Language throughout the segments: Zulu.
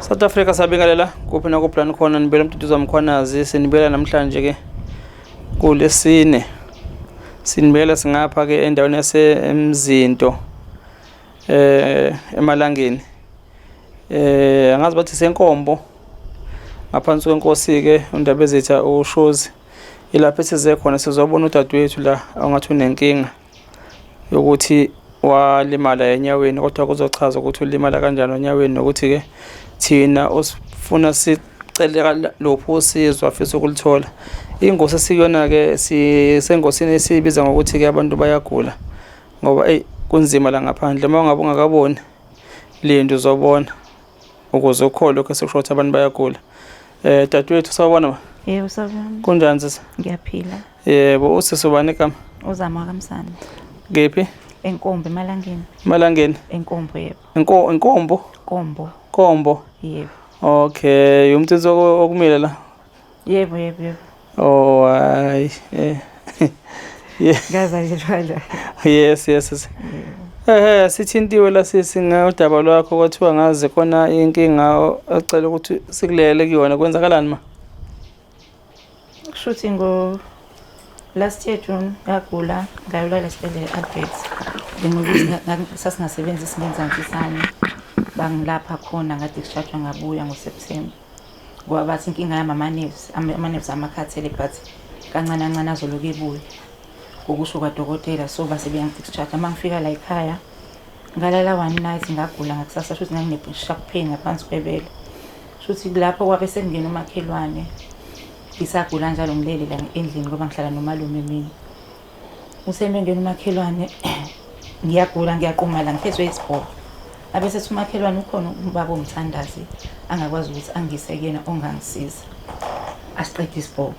South Africa sabingelela kuphi nakuphi la nikhona nibela uMduduzi Mkhwanazi sinibela namhlanje ke kulesine sinibela singapha ke endaweni yaseMzinto emalangeni angazi bathi senkombo ngaphansi kwenkosi ke uNdabezitha uShozi ilapho esize khona sizobona udadewethu la ongathi unenkinga yokuthi walimala enyaweni kodwa kuzochaza ukuthi ulimala kanjani onyaweni nokuthi-ke thina usifuna sicele luphi usizo afisa ukulithola. Ingosi esikuyona-ke sisengosini esiyibiza ngokuthi-ke abantu bayagula ngoba eyi kunzima la ngaphandle uma ungabe ungakaboni linda uzobona ukuze ukholwe lokho esikusho ukuthi abantu bayagula. Dadewethu sawubona ma. Yebo sawubona. Kunjani sisi? Ngiyaphila. Yebo, usisi ubani igama? Uzama kaMsane. Kephi? Enkombo emalangeni. Emalangeni. Enkombo yebo. Inkombo? Kombo. Kombo. Yebo. Okay, umthetho okumile la. Yebo yebo yebo. Oh hayi. Eh. Yeah. Ngazalelwa la. Yes. Sithintiwe la sisi ngodaba lwakho kwathiwa ngaze khona inkinga ocela ukuthi sikulele kuyona kwenzakalani ma? Kushuthi ngo last year June ngagula ngayolala esibhedlela e-Albert. Bengokuthi sasingasebenzi singenzansi sami. Bangilapha khona nga-discharge ngabuya ngoSeptember. Ngoba bathi inkinga yami ama-nerves, ama-nerves amakhathele but kancane kancane azoloku ebuya. Ngokusho kwadokotela so base beyangi-discharge. Uma ngifika la ekhaya ngalala one night ngagula ngakusasa shuthi ngangine-sharp pain ngaphansi kwebele. Shuthi lapho kwabe sekungena umakhelwane ngisagula njalo ngilele la endlini ngoba ngihlala nomalume mina. Usemengena umakhelwane ngiyagula ngiyaquma la ngiphethwe isibhobo. Abe sethi umakhelwane ukhona ubaba omthandazi angakwazi ukuthi angise kuyena ongangisiza asiqede isibhobo.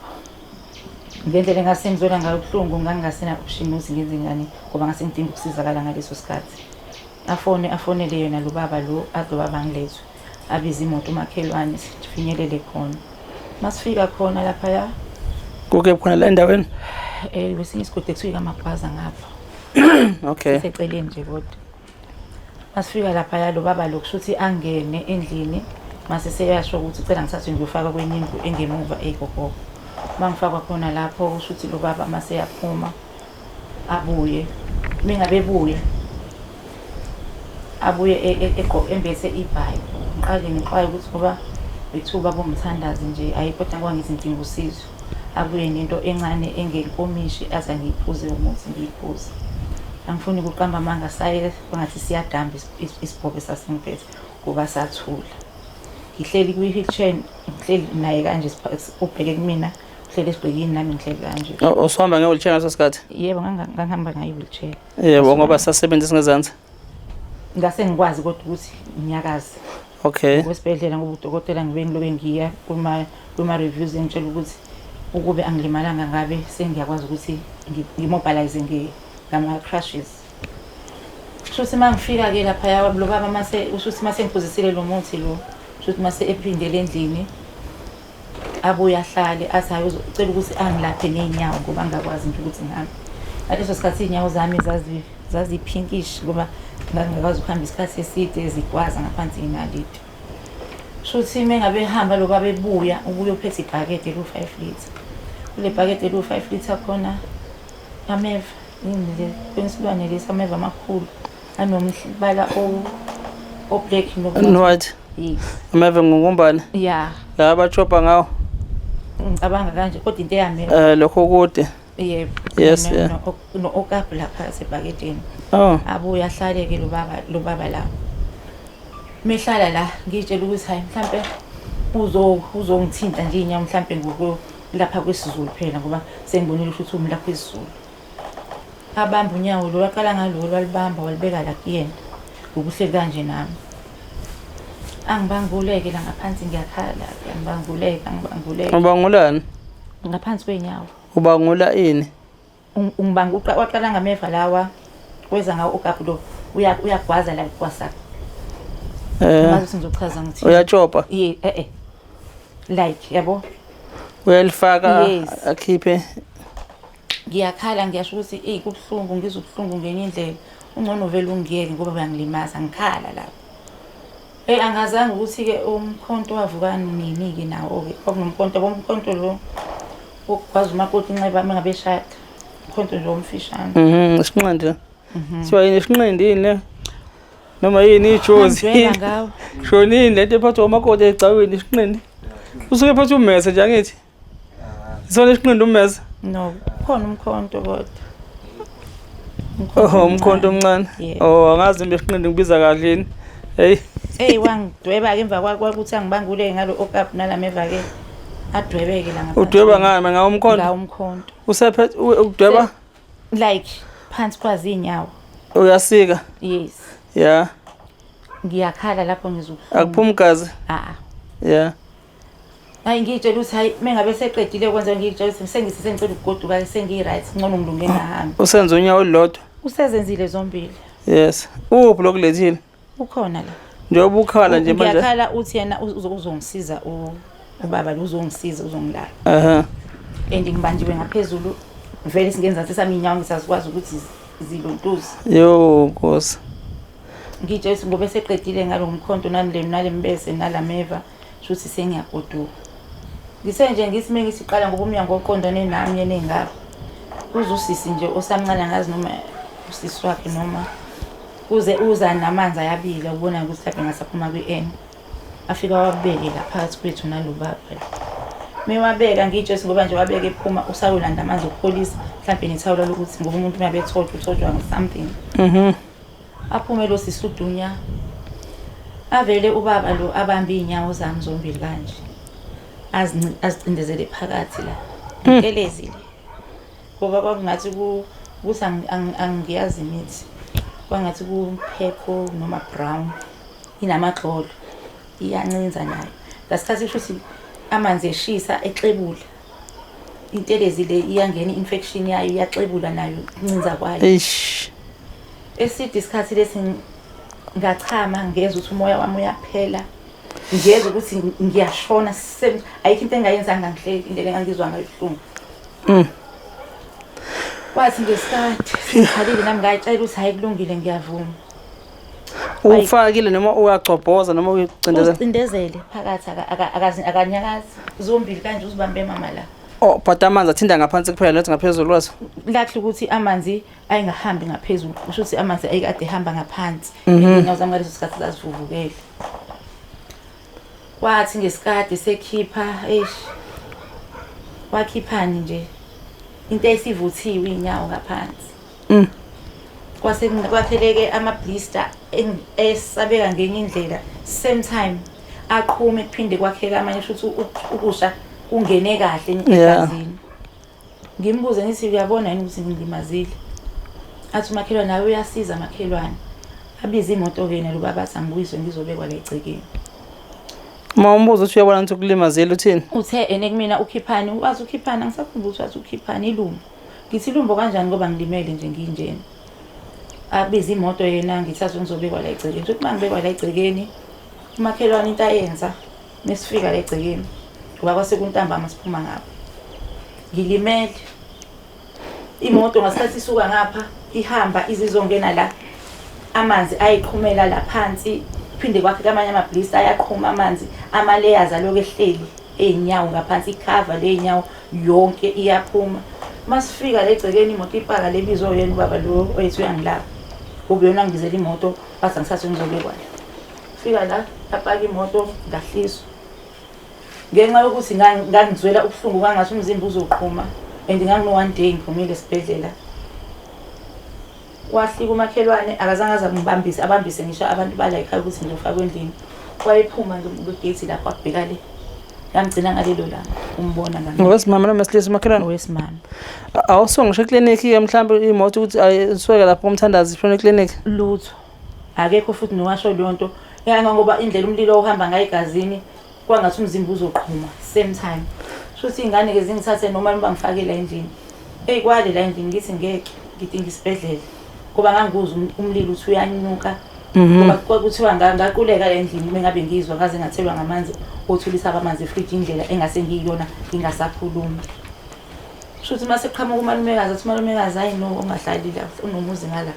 Ngendlela engase ngizwela ngayo ubuhlungu ngangingasena option ukuthi ngenze njani ngoba ngase ngidinga ukusizakala ngaleso sikhathi. Afone afonele yena lo baba lo athi lo baba angilethwe. Abize imoto umakhelwane sifinyelele khona. Masifika khona laphaya Kuke khona la endaweni? Kwesinye isigodi ekuthiwa ikamagwaza ngapha. Okay. Siseceleni nje kodwa. Masifika laphaya lo baba lo kusho ukuthi angene endlini mase seyasho ukuthi ucela ngithathwe ngiyofaka kwenye indlu engemuva egogogo. Mangifakwa khona lapho kusho ukuthi lo baba mase yaphuma abuye. Mengabe ebuya abuye egqoke embethe ibhayi. Ngiqale ngixwaye ukuthi ngoba bekuthiwa ubaba umthandazi nje ayi kodwa ngoba ngithi ngidinga usizo. Abuye nento encane engenkomishi aze angiyiphuze umuthi ngiyiphuze. Angifuni ukuqamba amanga saye kwangathi siyadamba isibhobo esasingiphethe ngoba sathula. Ngihleli kwi-wheelchair ngihleli naye kanje ubheke kumina uhleli esigqikini nami ngihleli kanje. Usuhamba nge-wheelchair ngaleso sikhathi? Yebo ngangihamba ngayo i-wheelchair. Yebo ngoba sasebenzisa ngezansi. Ngase ngikwazi kodwa ukuthi nginyakaze. Okay. Ngokwesibhedlela ngoba udokotela ngibe ngilobe ngiya kuma reviews engitshela ukuthi ukube angilimalanga ngabe sengiyakwazi ukuthi ngimobilize ngama crushes. Kushuthi uma ngifika ke laphaya lo baba mase ushuthi mase ngiphuzisile lo muthi lo kushuthi mase ephindele endlini abuye ahlale athi hayi ucela ukuthi angilaphe ney'nyawo ngoba ngingakwazi nje ukuthi ngihambe. Ngaleso sikhathi iy'nyawo zami zaziphinkish ngoba ngangingakwazi ukuhamba isikhathi eside zigwaza ngaphansi inaliti. Shuthi uma ngabe ehamba lo baba ebuya ubuye uphethe ibhakede eliwu-5 litre. Kule bhakede eliwu-5 litre khona ameva yini le kwesilwane lesi ameva amakhulu anombala o-black no-white. Yes. Ameva ngungumbane? Yeah. La abachopha ngawo? Ngicabanga kanje kodwa into eyameva. Lokho kude. Yebo. Yes, yeah. No-okapu lapha esebhaketeni. Oh. Abuye ahlale-ke lo baba la. Mehlala la ngitshela ukuthi hayi mhlampe uzongithinta nje iy'nyawo mhlampe ngokulapha kwesiZulu phela ngoba sengibonile ukuthi umlapha wesiZulu. Abamba unyawo lo waqala ngalo walibamba walibeka la kuyena ngokuhleli kanje nami. Angibanguleke la ngaphansi ngiyakhala, angibanguleke, angibanguleke. Ubangulani? Ngaphansi kwey'nyawo. Ubangula ini? Ungibanga waqala ngameva lawa weza ngawo ugabu lo uyagwaza la kwasakho. Ngazi ukuthi ngizochaza ngithini. Uyatshopa? Ye Like yabo. Uyalifaka Yes. akhiphe. Ngiyakhala ngiyasho ukuthi eyi kubuhlungu ngizwa ubuhlungu ngenye indlela. Ungcono vele ungiyeke ngoba uyangilimaza ngikhala lapho. Hey, angazange ukuthi-ke umkhonto wavuka nini-ke nawo-ke, kwakunomkhonto, umkhonto lo wokugwaza umakoti inxeba uma ngabe eshada, umkhonto nje omfishane. Isinqindi. Kuthiwa yini isinqindi yini le? Noma yini ijozi? Angidweba ngawo. Shona yini lento ephathwa umakoti egcawini isinqindi? Usuke ephatha ummese nje angithi? Isona isinqindi ummese? No, khona umkhonto kodwa. Oh, umkhonto omncane. Yeah. Oh, angazi nje isinqindi ngibiza kahle yini. Hey, Hey, wangidweba-ke emva kwakuthi angibangule ngalo okapu nalameva-ke, adwebeke la ngaphansi. Udweba ngani ngawo umkhonto? Ngawo umkhonto. Usephethe udweba Like phansi kwazi iy'nyawo. Uyasika. Yes. Yeah. Ngiyakhala lapho ngizwa ubuhlungu. Akuphumi gazi. A-a. Yeah. Hayi, ngiyitshela ukuthi hayi, mengabe seqedile kwenza, ngiyitshela ukuthi sengise sengicela ukugoduka, sengiyi-right, ngcono ngilunge ngahambi. Usenza unyawo olulodwa. Usezenzile zombili. Yes. Uphi lokulethile? Ukhona la. Njengoba ukhala nje manje. Ngiyakhala, uthi yena uzongisiza ubaba lo, uzongisiza, uzongilala. Aha. And ngibanjiwe ngaphezulu vele, singenzansi sami iy'nyawo ngisazikwazi ukuthi zilontuze. Yo, Nkosi. Ngitshela ukuthi ngoba eseqedile ngalo mkhonto nale nalembese nalameva, shuthi sengiyagoduka. Ngithe nje ngithi uma ngithi qala ngoba umnyango oqondane nami yena engapha, kuze usisi nje osamncane, angazi noma usisi wakhe noma kuze uza namanzi ayabila, ubona ukuthi mhlawumbe ngasaphuma kwi-N, afika wabeke la phakathi kwethu nalo baba lo. Mewabeka, ngiyitshela ngoba nje wabeka ephuma usayolanda amanzi okupholisa, mhlawumbe nethawula lokuthi ngoba umuntu uma bethotshwa uthotshwa nge-something. Aphume lo sisi udunya, avele ubaba lo abambe iy'nyawo zami zombili kanje, azicindezele phakathi la intelezi le, ngoba kwakungathi ukuthi angiyazi imithi, kwangathi ku-purple noma brown, inamagxolo, iyancinza nayo ngasikhathi, kusho ukuthi amanzi eshisa exebula intelezi le, iyangena i-infection yayo, iyaxebula nayo incinza kwayo. Eish. Eside isikhathi lesi, ngachama, ngezwa ukuthi umoya wami uyaphela, ngiyezwa ukuthi ngiyashona. Ayikho into engayenzanga, ngihleli indlela engangizwa ngayo ubuhlungu. Kwathi ngesikhathi sengikhalile nami, ngayitshela ukuthi hhayi, kulungile, ngiyavuma. Ufakile noma uyagcobhoza noma uyicindezela? Uzicindezele phakathi, akanyakazi, zombili kanje uzibambe mama la. Oh, but amanzi athinta ngaphansi kuphela, not ngaphezulu kwazo. Lahle ukuthi amanzi ayingahambi ngaphezulu, kusho ukuthi amanzi ayikade ehamba ngaphansi. Iy'nyawo zami ngaleso sikhathi zazivuvukele. Kwathi ngesikade sekhipha, eish, wakhiphani nje into esivuthiwe iy'nyawo ngaphansi. Kwase kwakheleke ama-blister esabeka ngenye indlela, same time aqhume, kuphinde kwakheka amanye, futhi ukusha kungene kahle egazini. Ngimbuze ngithi, uyabona yini ukuthi ngilimazile? Athi umakhelwane nawe uyasiza, makhelwane abize imoto-ke yena lo baba, athi angibuyiswe ngizobekwa la egcekeni. Uma umbuzo uthi uyabona ukuthi ukulimazile, uthini? Uthe ene kumina ukhiphani, wazi ukhiphani, angisakhumbuli ukuthi wathi ukhiphani ilumbo. Ngithi ilumbo kanjani ngoba ngilimele nje nginjena? Abize imoto yena, ngithathwe ngizobekwa la egcekeni. Futhi uma ngibekwa la egcekeni, umakhelwane into ayenza mesifika la egcekeni, ngoba kwase kuntambama siphuma ngapha, ngilimele, imoto ngasikhathi isuka ngapha ihamba izizongena la, amanzi ayiqhumela la phansi, phinde kwakhe amanye ama-blister ayaqhuma amanzi, ama-layers aloku ehleli ey'nyawo ngaphansi, ikhava ley'nyawo yonke iyaphuma. Masifika la egcekeni, imoto ipaka lebizwa yena ubaba lo oyethu uyangilapha, ngoba uyona ngibizela imoto, wathi angithathwe ngizobekwa la. Fika la, yapaka imoto, ngahliswa ngenxa yokuthi ngangizwela ubuhlungu kwangathi umzimba uzoqhuma, and ngangino-one day ngiphumile esibhedlela. Wahlika umakhelwane, akazange aze angibambise, abambise ngisho abantu bala ekhaya ukuthi ngizofakwa endlini. Wayephuma nje kwigethi lapho, akubheka le, ngamgcina ngalelo langa umbona. Ngowesimame noma wesilisa umakhelwane? Owesimame. Awusuke ngisho eklinikhi-ke mhlawumbe imoto ukuthi ayisuke lapho komthandazi ifuna eklinikhi? Lutho, akekho futhi nowasho leyo nto yanga, ngoba indlela umlilo ohamba ngayo egazini kwangathi umzimba uzoqhuma same time. Shuthi iy'ngane-ke zingithathe noma bangifake la endlini. Eyi, kwale la endlini, ngithi ngeke, ngidinga isibhedlela, ngoba ngangikuzwa umlilo uthi uyanyuka, ngoba kwakuthiwa ngaquleka la endlini uma ngabe ngizwa, ngaze ngathelwa ngamanzi othulisa amanzi efriji, indlela engase ngiyiyona, ngingasakhulumi. Shuthi uma sekuqhamuka umalumekazi, athi umalumekazi, hayi no, ungahlali la, unomuzi ngala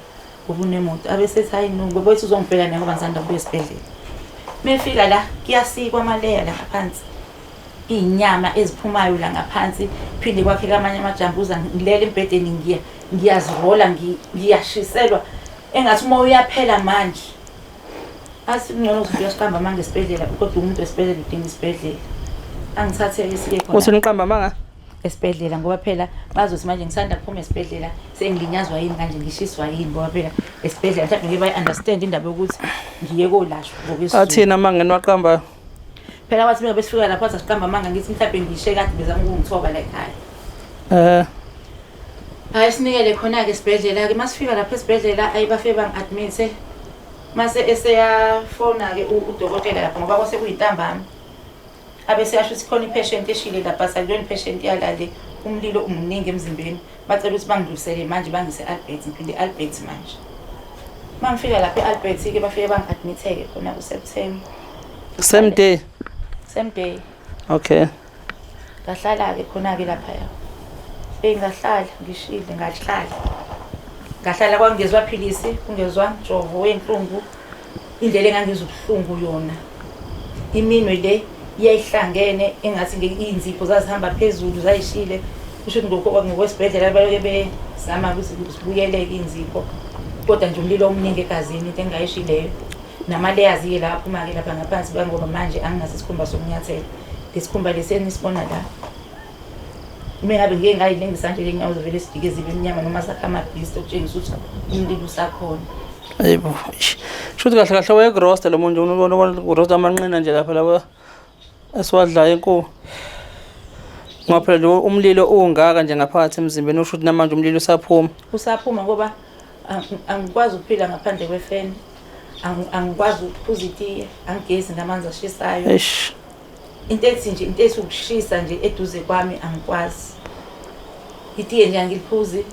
ngoba unemoto. Abesethi hayi no, ngoba ethi uzongibheka naye ngoba ngisanda kubuya esibhedlela. Mefika la kuyasikwa amaleya la ngaphansi, iy'nyama eziphumayo la ngaphansi, phinde kwakheka amanye amajambuza. Ngilele embhedeni, ngiyazirola, ngiyashiselwa engathi uma uyaphela manje. Athi kungcono ukuthi uyasiqamba amanga esibhedlela, kodwa umuntu wesibhedlela udinga isibhedlela. Angithathe-ke siye khona. Uthi niqamba amanga? Esibhedlela, ngoba phela bazothi manje ngisanda kuphuma esibhedlela, sengilinyazwa yini kanje, ngishiswa yini, ngoba phela esibhedlela mhlawumbe ngeke bayi-understand indaba yokuthi ngiye kolashwa ngokwesiZulu. Athini amanga eniwaqambayo? Phela wathi mina besifika lapho wathi asiqamba amanga, ngithi mhlawumbe ngishe kade bezama ukungithoba la ekhaya. Hhayi, sinikele khona-ke esibhedlela-ke. Uma sifika lapho esibhedlela, ayi, bafike bangi-admit-e. Mase eseyafona-ke udokotela lapho, ngoba kwase kuyintambama. Abe seyasho ukuthi khona i-patient eshile lapha, sakuyona i-patient yalale, umlilo umuningi emzimbeni. Bacela ukuthi bangidlulisele manje bangise e-Albert, ngiphinde e-Albert manje. Uma ngifika lapha e-Albert-ke bafike bangi-admit-e-ke khona ku-September. Same day? Same day. Okay. Ngahlala-ke khona-ke laphaya. Eyi, ngahlala ngishile, ngahlala. Ngahlala kwangezwa philisi, kungezwa mjovo wenhlungu. Indlela engangizwa ubuhlungu yona. Iminwe le iyayihlangene engathi iy'nzipho zazihamba phezulu zayishile. Kusho ukuthi ngokwesibhedlela baloke bezama ukuthi zibuyeleke iy'nzipho. Kodwa nje umlilo omningi egazini, into engingayisho ileyo. Nama-layers-ke la aphuma-ke lapha ngaphansi, ngoba manje anginaso isikhumba sokunyathela. Lesikhumba lesi enisibona la, uma ngabe ngike ngayilengisa nje le nyawo zivele zijike zibe mnyama noma sakha amabhisti, okutshengisa ukuthi umlilo usakhona. Ayibo. Shuthi kahle kahle wayeku-roasta lo muntu, ubona ku-roasta amanqina nje lapha laba esiwadlayo enkulu. Ngoba phela lo umlilo ungaka nje ngaphakathi emzimbeni, usho ukuthi namanje umlilo usaphuma. Usaphuma, ngoba angikwazi ukuphila ngaphandle kwefeni. Angikwazi ukuphuza itiye, angigezi ngamanzi ashisayo. Eish. Into ethi nje, into ethi ukushisa nje eduze kwami angikwazi. Itiye nje angiliphuzi.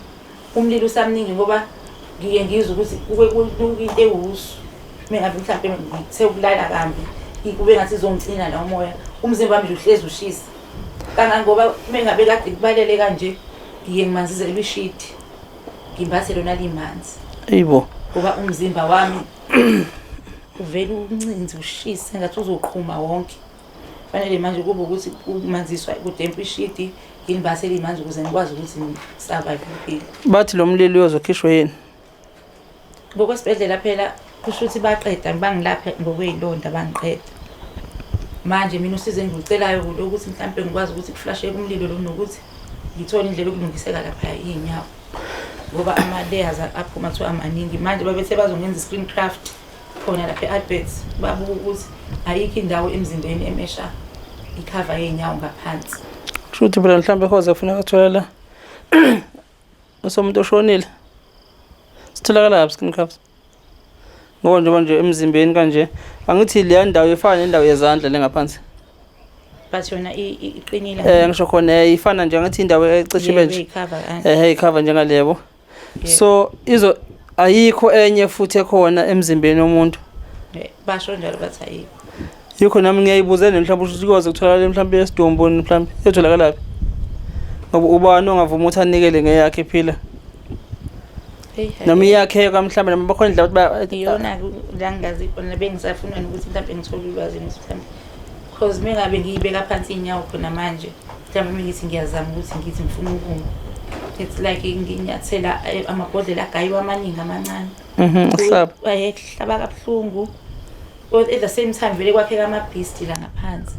Umlilo usamningi, ngoba ngiye ngizwe ukuthi kube kunuka into ewusu. Uma ngabe mhlampe ngithe ukulala kambi, kube ngathi izongicina la umoya. Umzimba wami nje uhlezi ushisa. Kangangoba uma ngabe kade kubalele kanje, ngiye ngimanzizelwe ishidi. Ngimbathe lona limanzi. Ayibo. Ngoba umzimba wami uvele uncinze ushise ngathi uzoqhuma wonke. Fanele manje kube ukuthi kumanziswa kudempwa ishidi, ngilibathe limanzi ukuze ngikwazi ukuthi ngi-survive impilo. Bathi lo mlilo uyozokhishwa yini? Ngokwesibhedlela phela kusho ukuthi baqeda bangilaphe ngokwey'londa, bangiqeda. Manje mina usizo engilucelayo ukuthi mhlampe ngikwazi ukuthi ku-flasheke umlilo lo, nokuthi ngithole indlela yokulungiseka lapha iy'nyawo, ngoba ama-layers aphuma kuthiwa amaningi. Manje babethe bazongenza i-skin graft khona lapha e-Albert, babuka ukuthi ayikho indawo emzimbeni emesha ikhava yey'nyawo ngaphansi. Kusho ukuthi phela mhlawumbe hoze kufuneka atholela usomuntu oshonile. Sitholakala laphi skin graft? Ngoba njengoba nje emzimbeni kanje, angithi leya ndawo ifana nendawo yezandla le ngaphansi. But yona iqinile. Ngisho khona ifana nje, angithi indawo ecishe ibe nje. Ikhava kanje. Ikhava njengalebo. Yebo. So izo ayikho enye futhi ekhona emzimbeni womuntu. Basho njalo, bathi ayikho. Yikho nami ngiyayibuza mhlawumbe ukuthi kuyoze kutholakale mhlawumbe esidumbu mhlawumbe iyotholakala phi? Ngoba ubani ongavuma ukuthi anikele ngeyakhe iphila? Hey. Noma iyakheka mhlawumbe, noma bakhona indlela ukuthi Iyona la ngingazi khona, bengisafuna nokuthi mhlawumbe ngithole ulwazi ukuthi mhlawumbe, cause uma ngabe ngiyibeka phansi iy'nyawo khona manje, mhlawumbe uma ngithi ngiyazama ukuthi ngithi ngifuna ukuma, it's like nginyathela amabhodlela agayiwe amaningi amancane. Hlaba. Ayehlaba kabuhlungu. Kodwa at the same time vele kwakheka amabhisti la ngaphansi.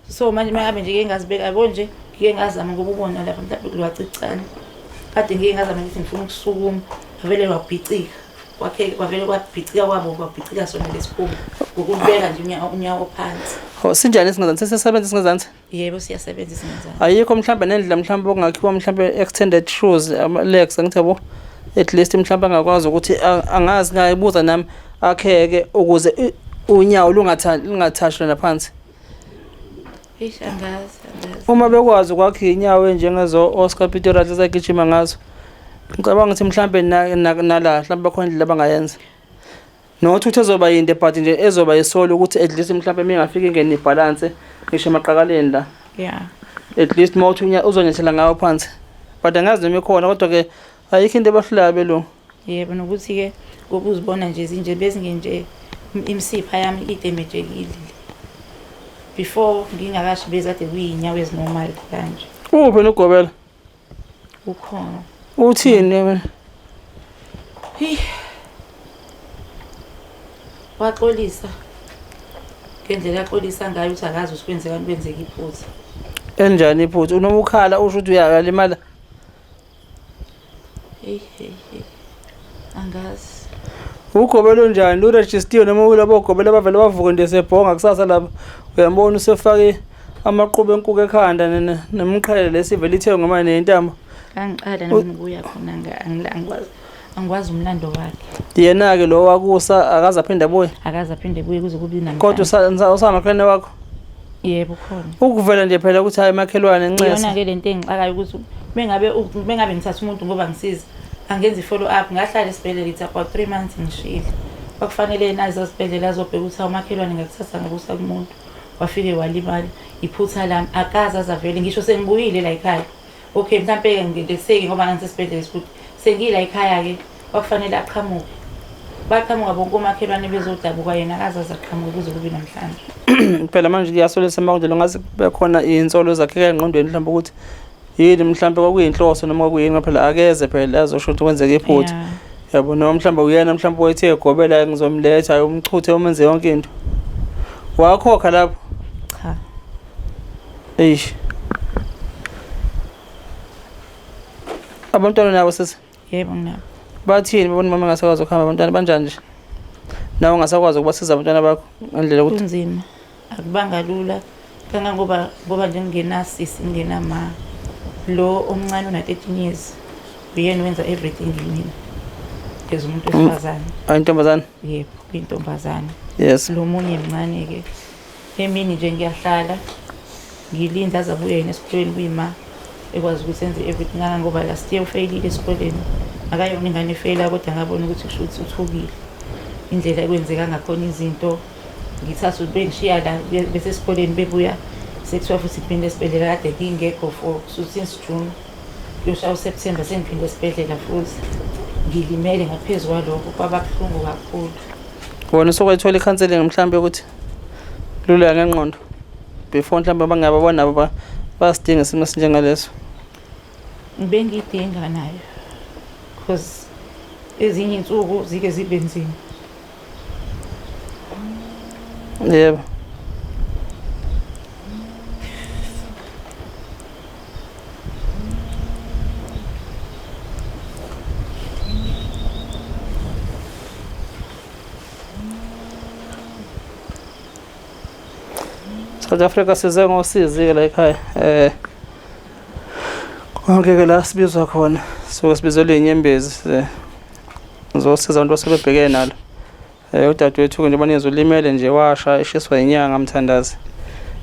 So manje uma ngabe nje ngike ngazibeka, yabo nje, ngike ngazama, ngoba ubona lapha mhlawumbe kulwacicane. Kade ngike ngazama ukuthi ngifuna ukusukuma, vele kwabhicika. Kwakheka, kwavele kwabhicika kwabo, kwabhicika sona lesikhumba ngokubeka nje unyawo phansi. Oh, sinjani isingezansi? Sesisebenza isingezansi? Yebo, siyasebenza isingezansi. Ayikho mhlawumbe nendlela mhlawumbe okungakhiwa mhlawumbe extended shoes, ama legs, angithi yabo, at least mhlawumbe angakwazi ukuthi angazi, ngayibuza nami, akheke ukuze unyawo lungathashwa naphansi. Eish, angazi, angazi. Uma bekwazi ukwakha iy'nyawo enjengezo Oscar Pistorius esagijima ngazo, ngicabanga ukuthi mhlambe nala mhlambe bakhona indlela abangayenza. Not ukuthi ezoba yinde, but nje ezoba isolo ukuthi at least mhlambe uma ingafika ingene i-balance ngisho emaqakaleni la. At least uma uthi uzonyathela ngawo phansi. But angazi noma ikhona, kodwa ke ayikho into ebahlulayo abelungu. Yebo, nokuthi-ke ngoba uzibona nje zinje bezingenje. Imisipha yami idemejekile. Before ngingakashi bezade kuyinyawo ezinormal kanje. Uphi nogobela? Ukhona. Uthini wena? Hey. Waxolisa. Ngendlela axolisa ngayo ukuthi akazi ukuthi kwenzekani, kwenzeka iphutha. Enjani iphutha? Unoma ukhala usho ukuthi uyalimala. Hey hey hey. Angazi. Ugobela onjani? Lurejistiwe noma kulabo ogobela abavele bavuke nje sebhonga kusasa lapha. Uyambona usefake amaqhubu enkuku ekhanda nemiqhele lesivele ithengwe ngoma nentamo. Ngangiqala nami ukuya khona angikwazi angikwazi umlando wakhe. Yena-ke lo wakusa akaze aphinde abuye. Akaze aphinde abuye kuze kube namhlanje. Kodwa usamakhelwane wakho? Yebo khona. Ukuvela nje phela ukuthi hayi makhelwane ncese. Iyona ke lento engixakayo ukuthi mengabe ngithatha umuntu ngoba ngisiza angenza i-follow up, ngahlala esibhedlela it's about 3 months ngishile. Kwakufanele yena aze esibhedlela azobheka ukuthi awumakhelwane ngakuthatha ngakusa kumuntu wafike walimala, iphutha lami akaze azavele ngisho sengibuyile la ekhaya. Okay, mhlampe ngileseki ngoba ngangisesibhedlela esikhulu. Sengila ekhaya ke kwakufanele aqhamuke. Baqhamuka bonke omakhelwane bezodabuka yena akaze aqhamuke kuze kube namhlanje. Phela manje kuyasolisa uma kunjalo ngaze kube khona iy'nsolo zakheka engqondweni mhlawumbe ukuthi yini mhlawumbe kwakuyinhloso noma kwakuyini ngoba phela akeze phela azosho ukuthi kwenzeka iphutha. Yabo noma mhlawumbe uyena mhlawumbe wayethe egobela ngizomletha umchuthe umenze yonke into. Wakhokha lapho? Cha. Eish. Abantwana nabo sisi? Yebo nginabo. Bathini babona mama engasakwazi ukuhamba abantwana banjani nje? Nawe ungasakwazi ukubasiza abantwana bakho ngendlela yokuthi kunzima. Akubanga lula kangangoba ngoba nje ngingenasisi ngingenama. Lo omncane una 13 years uyena wenza everything kimina. As umuntu wesifazane. Ayintombazane? Yebo, kuyintombazane. Yes. Lo munye mncane ke. Emini nje ngiyahlala ngilinda aze abuye yena esikoleni kuyima ekwazi ukuthi enze everything kangangoba last year ufeyilile esikoleni. Akayona ingane efeyila kodwa ngabona ukuthi kusho ukuthi uthukile. Indlela ekwenzeka ngakhona izinto ngithatha ukuthi bengishiya la besesikoleni bebuya sekuthiwa futhi ngiphinde esibhedlela kade ngingekho for so since June kuyoshaya uSeptember sengiphinde esibhedlela futhi ngilimele ngaphezu kwalokho kwaba buhlungu kakhulu. Wena usuke i-counseling mhlawumbe ukuthi luleka ngengqondo before mhlawumbe abangabe bonabo basidinga isimo esinjengaleso. Bengidinga nayo because ezinye insuku zike zibe nzima. Yebo. South Africa size ngosizi-ke la ekhaya. Konke-ke la sibizwa khona suke sibizelwe iy'nyembezi zosiza abantu asebebhekene nalo. Udadewethu-ke njengoba nizwa ulimele nje washa eshiswa inyanga mthandazi.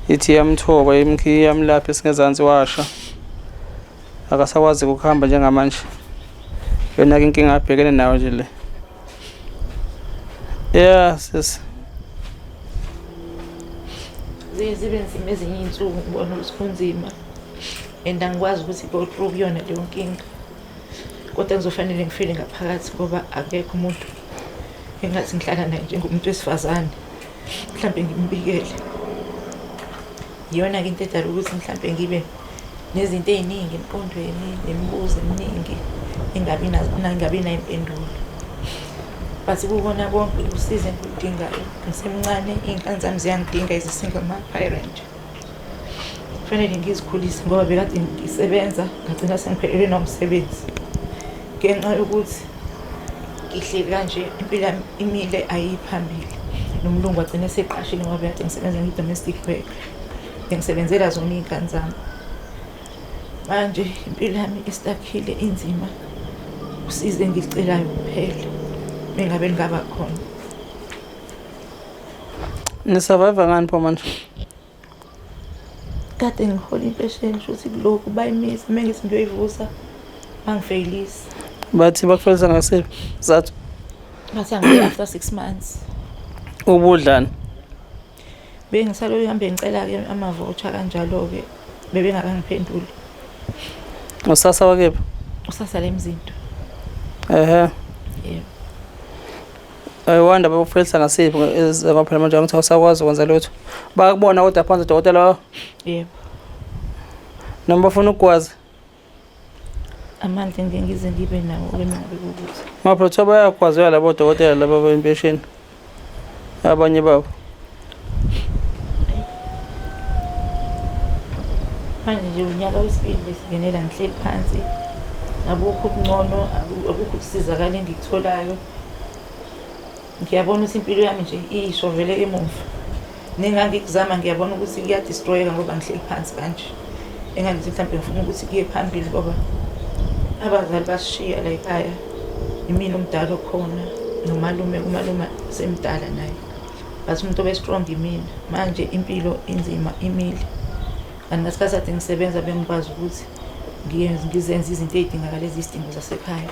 Ithi iyamthoba iyamlapha esingezansi washa. Akasakwazi ukuhamba njengamanje. Yona-ke inkinga abhekene nayo nje le. Yeah, sis. Ziye zibe nzima ezinye iy'nsuku ngibona ukuthi kunzima and angikwazi ukuthi go through kuyona leyo nkinga. Kodwa ngizofanele ngifile ngaphakathi ngoba akekho umuntu engathi ngihlala naye njengomuntu wesifazane mhlampe ngimbikele. Iyona-ke into edala ukuthi mhlampe ngibe nezinto ey'ningi emqondweni nemibuzo eminingi engabi nayo impendulo. But kukona konke usizo engiludingayo ngisemncane, iy'ngane zami ziyangidinga as a single parent. Kufanele ngizikhulise ngoba bekade ngisebenza ngagcina sengiphelelwe nawumsebenzi ngenxa yokuthi ngihleli kanje impilo yami imile ayiyi phambili. Nomlungu wagcina eseqashile ngoba bekade ngisebenza ngiyi-domestic worker, bengisebenzela zona iy'ngane zami. Manje impilo yami istakhile inzima, usizo engilucelayo kuphela mengabe lungaba khona. Ni-survive ngani pho manje? Kade ngihola impesheni shuthi kulokhu bayimisa uma ngithi ngiyoyivusa bangifeyilisa. Bathi bakufeyilisa ngasiphi isizathu? Bathi angibuye after 6 months. Ubudlani? Bengisaloku ngihambe ngicela-ke ama-voucher kanjalo-ke bebengakangiphenduli. Usasa wakephi? Usasa la eMzinto. Ehhe. Yebo. I wonder bakufelisa ngasiphi ngoba phela manje angithi awusakwazi ukwenza lutho. Bayakubona kodwa phansi dokotela Yebo. Noma bafuna ukugwaza. Amandla engeke ngize ngibe nawo ke mina bekukuthi. Ngoba phela kuthiwa bayagwazela labo dokotela laba bempesheni. Abanye babo. Manje nje unyaka wesibili besingenela ngihleli phansi. Akukho okungcono, akukho ukusizakala engikutholayo. Ngiyabona ukuthi impilo yami nje isho vele emuva. Nengangikuzama ngiyabona ukuthi kuyadestroyeka ngoba ngihleli phansi kanje. Engangithi mhlawumbe ngifuna ukuthi kuye phambili ngoba abazali basishiya la ekhaya. Imina omdala okhona nomalume, umalume semdala naye. But umuntu obe-strong imina. Manje impilo inzima imile. Kanti ngesikhathi kade ngisebenza bengikwazi ukuthi ngizenze izinto ey'dingakala eziyisidingo zasekhaya.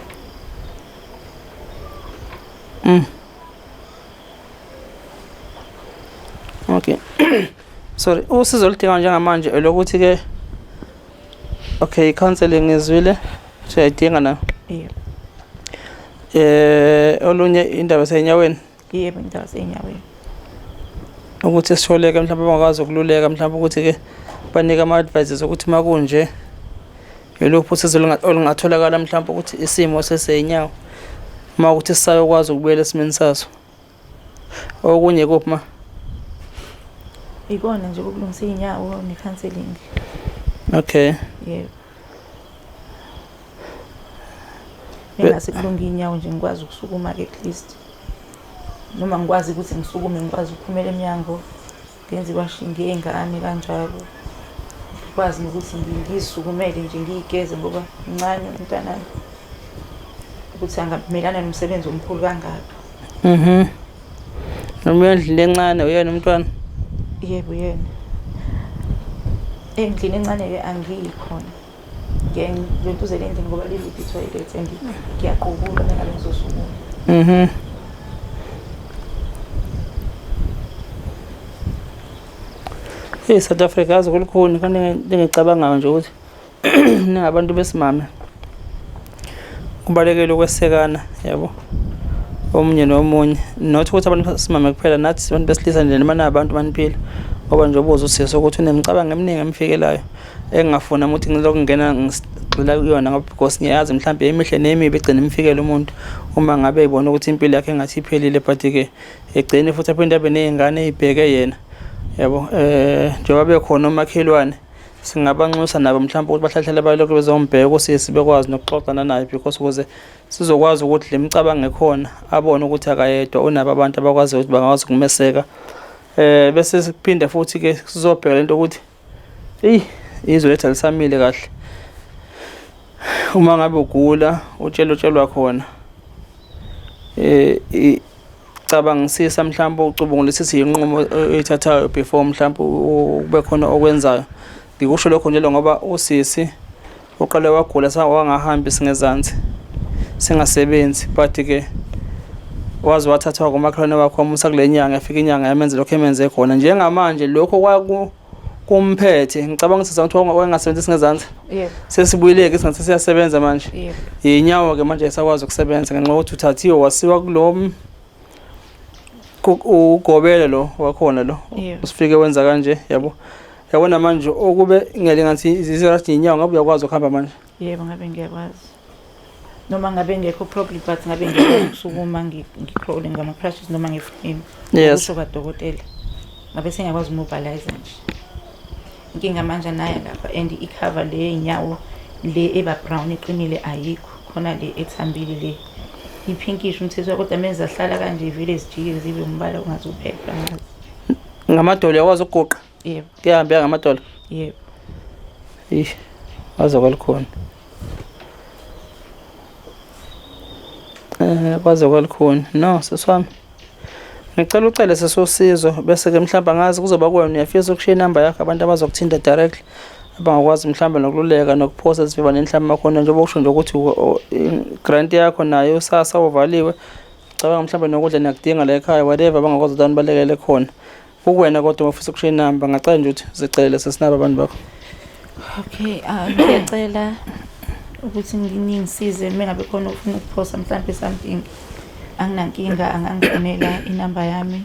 Okay. Sorry, usizo oludinga njengamanje elokuthi ke okay, counseling ngizwile siyayidinga nayo. Yebo. Olunye indaba senyaweni. Yebo, indaba senyaweni. Ukuthi sitholeke mhlawumbe bangakwazi ukululeka mhlawumbe ukuthi ke banike ama advices ukuthi makunje yiluphi usizo olungatholakala mhlawumbe ukuthi isimo sesenyawo uma ukuthi sisayokwazi ukubuyela esimeni saso. Okunye kuphi ma? Ikona nje ukulungisa iy'nyawo ne-counselling. Okay. Yebo. Bengase kulunga iy'nyawo nje ngikwazi ukusukuma-ke at least. Noma ngikwazi ukuthi ngisukume ngikwazi ukuphumela emnyango ngenze iwashing yey'ngane kanjalo. Ngikwazi nokuthi ngiyisukumele nje ngiyigeze ngoba mncane umntanami. Ukuthi angamelana nomsebenzi omkhulu kangaka. Noma endlini encane uyena umntwana? Yebo yena. Endlini encane-ke angiyi khona. Ngiyentuzela endlini ngoba liliphi i-toilet and ngiyaqubula uma ngabe ngizosukuma. Hey, South Africa yazi kulukhuni kanti ningicabangayo nje ukuthi ningabantu besimame kubalekile ukwesekana yabo omunye nomunye, not ukuthi abantu besimame kuphela, nathi abantu besilisa nje noma nabantu baniphila ngoba nje ubuza usisi ukuthi unemicabango eminingi emfikelayo engingafuni ukuthi ngilokhu ngingena ngigxila kuyona ngoba because ngiyazi mhlawumbe emihle nemibi egcina imfikele umuntu uma ngabe ebona ukuthi impilo yakhe engathi iphelile, but-ke egcine futhi aphinde abe ney'ngane ey'bheke yena yabo. Njengoba bekhona omakhelwane singabanxusa nabo mhlawumbe ukuthi bahlahlele balokhu bezombheka usisi bekwazi nokuxoxa nanaye because ukuze sizokwazi ukuthi le micabango ekhona abone ukuthi akayedwa, unabo abantu abakwazi ukuthi bangakwazi ukumeseka. Bese siphinde futhi ke sizobheka lento ukuthi eyi izwe lethu alisamile kahle. Uma ngabe ugula utshela utshelwa khona cabangisisa mhlawumbe ucubungulisise inqumo oyithathayo before mhlawumbe kube khona okwenzayo. Ngikusho lokho njalo ngoba usisi uqale wagula wangahambi singezansi singasebenzi, but ke waze wathathwa kumakhelwane wakhe wamusa kule nyanga, yafika inyanga yamenza lokho emenze khona. Njengamanje lokho kwakumphethe, ngicabanga ukuthi ukuthi wayengasebenzisi ngezansi. Yebo. Sesibuyile-ke singathi siyasebenza manje. Yebo. Iy'nyawo-ke manje ayisakwazi ukusebenza ngenxa yokuthi uthathiwe wasiwa kulo ugobele lo wakhona lo. Yebo. Usifike wenza kanje yabo. Yabona manje okube ngelingathi izirathi inyawo ngabe uyakwazi ukuhamba manje. Yebo ngabe ngiyakwazi. Noma ngabe ngekho probably but ngabe ngiyakwazi ukusukuma ngicrawle ngama crutches noma ngeframe. Yes. Kusho kadokotela. Ngabe sengiyakwazi umobilize nje. Inkinga manje nayo lapha and icover le inyawo le eba brown iqinile ayikho, khona le ethambile le ipinkish umthetho kodwa manje zahlala kanje vele zijike zibe umbala ongathi uphepha ngazi. Ngamadolo uyakwazi ukuguqa? Yebo. Kuyahambeka ngamadolo? Yebo. Eish, waze kwalikhona. Kwaze kwalikhona. No, sisi wami. Ngicela ucele sesosizo bese ke mhlawumbe angazi kuzoba kuwena uyafisa ukushiya inamba yakho abantu abazokuthinta directly abangakwazi mhlawumbe nokululeka nokuphosa isivivaneni mhlawumbe makhona njengoba usho nje ukuthi grant yakho nayo usasa uvaliwe, cabanga mhlawumbe nokudla niyakudinga la ekhaya whatever abangakwazi ukuthi banibalekele khona. Kuwena kodwa uma ufisa ukushiya inamba ngacela nje ukuthi zicelele sesinabo abantu bakho. Okay, ngiyacela ukuthi ningisize uma ngabe khona ofuna ukuphosa mhlawumbe something. Anginankinga, angangifonela, inamba yami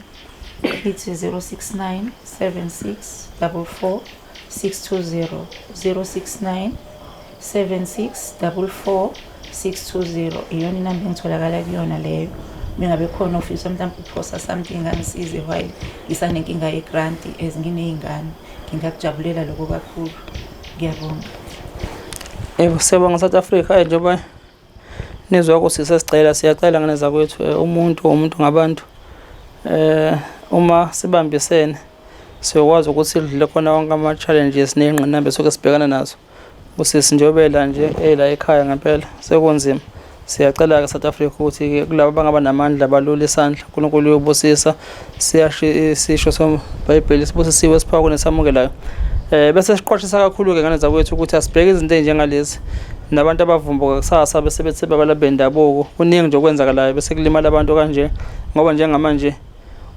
ithi 069 76 44 620, 069 76 44 620. Iyona inamba engitholakala kuyona leyo. Mingabe khona ofisa mhlawumbe uphosa something, angisize while ngisanenkinga ye-grant as nginey'ngane, ngingakujabulela lokho kakhulu. Ngiyabonga. Yebo, siyabonga South Africa. Njengoba nizwa ukuthi sesicela, siyacela ngane zakwethu, umuntu umuntu ngabantu. Uma sibambisene siyokwazi ukuthi sidlule khona wonke ama-challenges ney'ngqinamba esuke sibhekana nazo. Usisi njengoba nje ela ekhaya ngempela sekunzima. Siyacela-ke South Africa ukuthi-ke kulabo abangaba namandla balule isandla, uNkulunkulu uyobusisa. Siyasho isisho seBhayibheli, sibusisiwe esiphawu kunesamukelayo. Bese siqwashisa kakhulu-ke ngane zakwethu ukuthi asibheke izinto ey'njengalezi nabantu abavumbuka kusasa bese bethi sebabalaphi bendabuko. Kuningi nje okwenzakalayo bese kulimala abantu kanje, ngoba njengamanje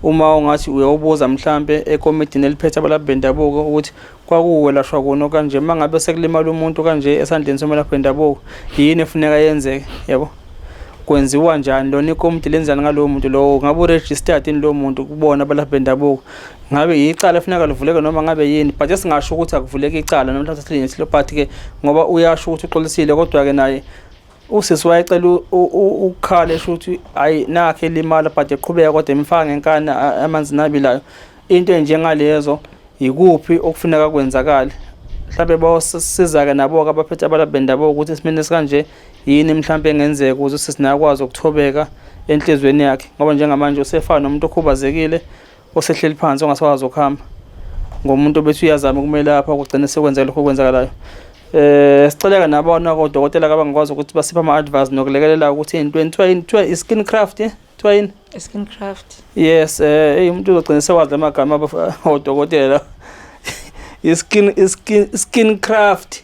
uma ungathi uyawubuza mhlampe ekomidini eliphethe abalaphi bendabuko ukuthi kwakuwelashwa kona kanje, uma ngabe sekulimala umuntu kanje esandleni somelaphi wendabuko, yini efuneka yenzeke, yabo, kwenziwa njani, lona ikomiti lenzani ngalowo muntu lowo, ngabe u-registered yini lowo muntu kubona abalaphi bendabuko, ngabe yicala efuneka livuleke noma ngabe yini. But esingasho ukuthi akuvuleke icala noma mhlawumbe silinye, but-ke ngoba uyasho ukuthi uxolisile, kodwa-ke naye usisi wayecela ukukhala esho ukuthi hayi nakhe elimala, but eqhubeka kodwa emfaka ngenkani amanzi nabilayo. Into enjengalezo yikuphi okufuneka kwenzakale? Mhlawumbe bayosiza-ke nabo-ke abaphethe abalaphi bendabuko ukuthi esimeni esikanje yini mhlawumbe engenzeka ukuze usisi naye akwazi ukuthobeka enhliziyweni yakhe, ngoba njengamanje usefana nomuntu okhubazekile osehleli phansi ongasakwazi ukuhamba, ngomuntu obethi uyazama ukumelapha kugcine sekwenzeka lokho okwenzakalayo. Siceleka nabona kodokotela abangakwazi ukuthi basiphe ama-advice nokulekelela ukuthi intweni kuthiwa yini, kuthiwa i-skin craft, kuthiwa yini? Skin craft. Yes, hey, umuntu uzogcina sewazi lamagama odokotela. I-skin craft.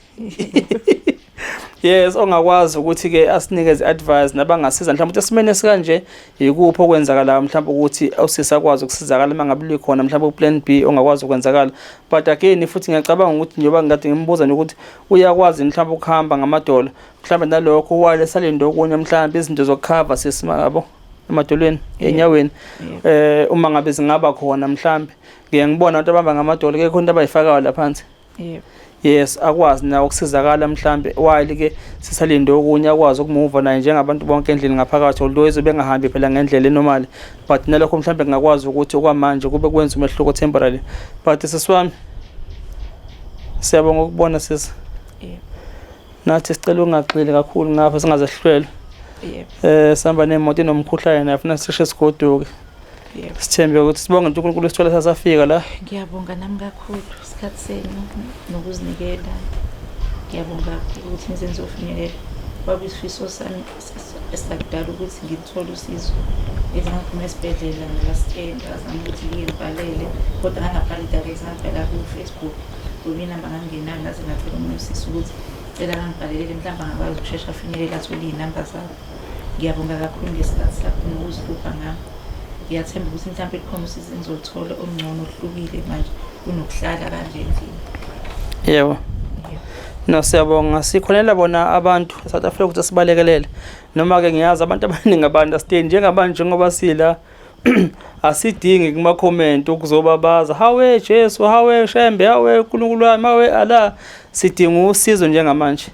Yes, ongakwazi ukuthi ke asinikeze advice nabangasiza mhlawumbe ukuthi esimeni esikanje yikuphi okwenzakalayo, mhlawumbe ukuthi usisi akwazi ukusizakala uma ngabe likhona mhlawumbe u-plan B ongakwazi ukwenzakala. But again futhi ngiyacabanga ukuthi njengoba ngikade ngimbuza nje ukuthi uyakwazi mhlawumbe ukuhamba ngamadolo, mhlawumbe nalokho while esalinde okunye, mhlawumbe izinto zokukhava sisi yabo emadolweni, enyaweni, uma ngabe zingaba khona mhlawumbe. Ngiye ngibona abantu abahamba ngamadolo, kekho into abayifakayo la phansi. Yes, akwazi nawe ukusizakala mhlambe while ke sisalinde okunye, akwazi ukumuva naye njengabantu bonke endlini ngaphakathi, although izobe engahambi phela ngendlela e-normal, but nalokho mhlambe ngingakwazi ukuthi okwamanje kube kwenza umehluko temporarily. But sisi wami, siyabonga ukubona sisi. Nathi sicela ungagxili kakhulu ngapha singaze sihlwelwe. Sihamba nemoto enomkhuhlane nayo, funa sisheshe sigoduke. Sithembe ukuthi sibonge uNkulunkulu sithola sasafika la. Ngiyabonga nami kakhulu isikhathi senu nokuzinikela. Ngiyabonga kakhulu ukuthi nize nizofinyelela. Kwakuyisifiso sami esakudala ukuthi ngithole usizo. Ezingaphuma esibhedlela last year ngazama ukuthi ngiyibhalele, kodwa ngangabhali direct, ngabhala ku-Facebook. Ngoba inamba ngangingenayo, ngaze ngacela omunye usisi ukuthi cela kangibhalelele, mhlawumbe angakwazi ukushesha afinyelele athole iy'namba zakho. Ngiyabonga kakhulu ngesikhathi sakho nokuzihlupha ngami. Ngiyathemba ukuthi mhlawumbe likhona usizo engizoluthola olungcono oluhlukile manje kunokuhlala kanje endlini. Yebo. No, siyabonga. Sikhonela bona abantu eSouth Africa ukuthi sibalekelele. Noma ke ngiyazi abantu abaningi aba-understand njengabantu, njengoba sila asidingi kuma comment ukuzobabaza hawe Jesu, hawe Shembe, hawe uNkulunkulu wami, hawe Allah. Sidinga usizo njengamanje,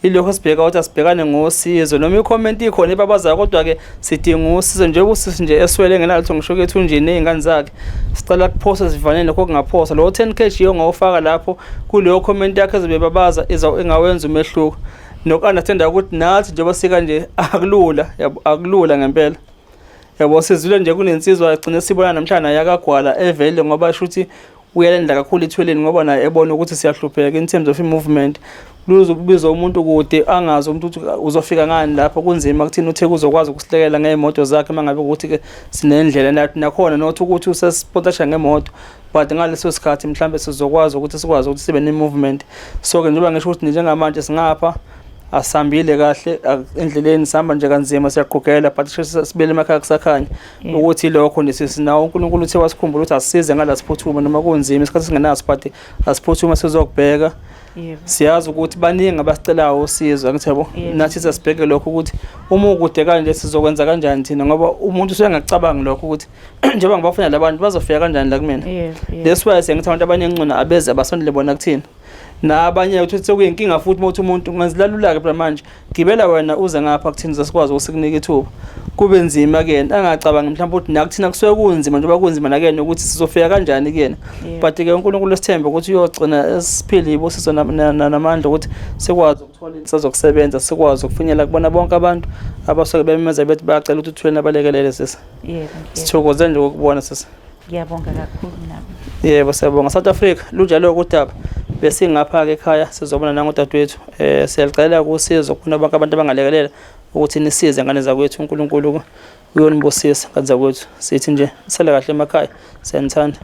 ilokho sibheka ukuthi asibhekane ngosizo, noma i-comment ikhona ebabazayo, kodwa ke sidinga usizo njengoba usisi nje eswele engenalutho ngisho ethunjini ney'ngane zakhe. Sicela kuphosa sivanele lokho kungaphosa lo 10 kg ongawufaka lapho kuleyo comment yakho ezobe babaza ingawenza umehluko, noku-understanda ukuthi nathi njengoba sika nje akulula, yabo, akulula ngempela, yabo. Sizwile nje kunensizwa egcine sibona namhlanje naye akagwala evele, ngoba sho ukuthi uyalenda kakhulu ethweleni, ngoba naye ebona ukuthi siyahlupheka in terms of i-movement. Luzokubiza umuntu kude, angazi umuntu ukuthi uzofika ngani lapho, kunzima kuthini. Uthe uzokwazi ukusilekela ngey'moto zakhe uma ngabe ukuthi-ke sinendlela nathi nakhona, not ukuthi usesponsorsha ngemoto, but ngaleso sikhathi mhlambe sizokwazi ukuthi sikwazi ukuthi sibe ne-movement. So-ke njengoba ngisho ukuthi njengamanje singapha asihambile kahle endleleni, sihamba nje kanzima, siyaqugela, but sheshe sibele emakhaya kusakhanya. Ukuthi lokho nje sisinawo uNkulunkulu uthe wasikhumbula ukuthi asisize ngala, siphuthume noma kunzima, isikhathi singenaso, but asiphuthume sizokubheka. Yebo. Siyazi ukuthi baningi abasicelayo usizo, angithi yabo. Yebo. Nathi sesibheke lokho ukuthi uma ukude kanje sizokwenza kanjani thina, ngoba umuntu usuyengakucabangi lokho ukuthi njengoba ngibafuna labantu bazofika kanjani la kumina. Yebo, yebo. That's why siye ngithi abantu abaningi ngcono abeze abasondele bona kuthina. Nabanye uthi sekuyinkinga futhi uma uthi umuntu ungazilalula-ke phela manje, gibela wena uze ngapha kuthina sikwazi ukuthi sikunike ithuba. Kube nzima kuyena angacabangi mhlawumbe ukuthi nakuthina kusuke kunzima njengoba kunzima nakuyena ukuthi sizofika kanjani kuyena. But-ke uNkulunkulu sithembe ukuthi uyogcina esiphile ibusiso namandla ukuthi sikwazi ukuthola insiza zokusebenza, sikwazi ukufinyela kubona bonke abantu abasuke bememeza bethi bayacela ukuthi uthuleni abalekelele sisi. Yebo. Sithokoze nje ukukubona sisi. Ngiyabonga kakhulu nami. Yebo, siyabonga. South Africa, lunjalo udaba. Besingapha ke ekhaya sizobona nangodadewethu. Siyalicela usizo kuna bonke abantu abangalekelela ukuthi nisize ngane zakwethu. uNkulunkulu uyonibusisa ngane zakwethu. Sithi nje sele kahle emakhaya. Siyanithanda.